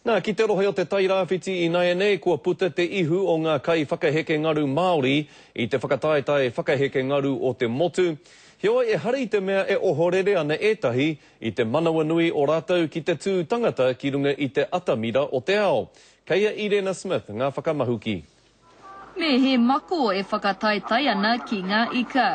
Nā, ki te rohe o Te Tairāwhiti ināianei, kua puta te ihu o ngā kaiwhakaheke ngaru Māori i te whakataetae whakaheke ngaru o te motu. Heoi, ehara i te mea e ohorere ana ētahi i te manawanui o rātou ki te tū tangata ki runga i te atamira o te ao. Kei a Irena Smith ngā whakamahuki. Me he mako e whakataetae ana ki ngā ika.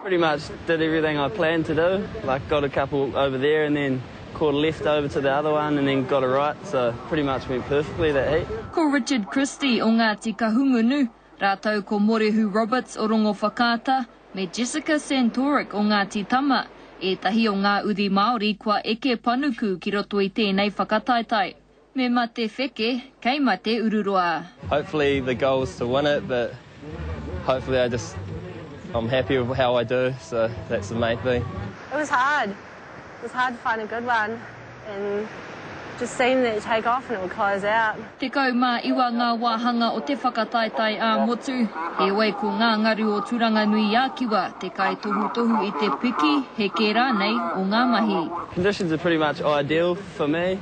Pretty much did everything I planned to do, like got a couple over there and then caught a left over to the other one and then got a right, so pretty much went perfectly that heat. Ko Richard Christie o Ngāti Kahungunu, rātou ko Morehu Roberts o Rongowhakaata, me Jessica Santorik o Ngāti Tama, ētahi o ngā uri Māori kua eke panuku ki roto i tēnei whakataetae. Me mate wheke, kei mate ururoa. Hopefully the goal is to win it but hopefully I just I'm happy with how I do so that's the main thing. It was hard. It was hard to find a good one and just seemed that you take off and it would close out. 19 ngā wāhanga o te whakataetae ā-motu, heoi ko ngā ngaru o Turanganui-a-Kiwa te kaitohutohu i te piki, heke rānei o ngā mahi. Conditions are pretty much ideal for me.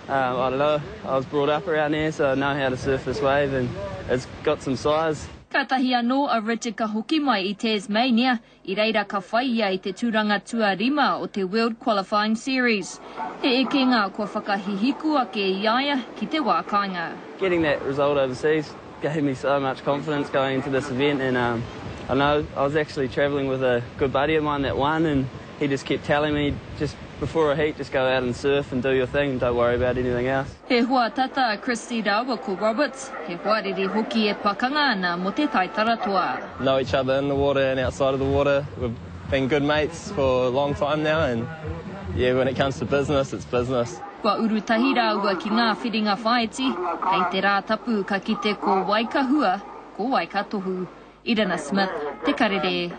Um, I don't know, I was brought up around here so I know how to surf this wave and it's got some size. Kātahi anō a Richard ka hoki mai i Tasmania, i reira ka whai ia i te tūranga tuarima o te World Qualifying Series. He ekenga kua whakahihiku ake i a ia ki te wā kāinga. Getting that result overseas gave me so much confidence going into this event and um, I know I was actually travelling with a good buddy of mine that won and he just kept telling me just before a heat just go out and surf and do your thing and don't worry about anything else. He hoa tata a Christie rāua ko Roberts, he hoariri hoki e pakanga ana mō te taitara toa. Know each other in the water and outside of the water. We've been good mates for a long time now and yeah, when it comes to business, it's business. Kua uru tahi rāua ki ngā whiringa whāiti, hei te Rātapu ka kite ko wai ka hua, ko wai ka tohu. Irina Smith, Te Karere.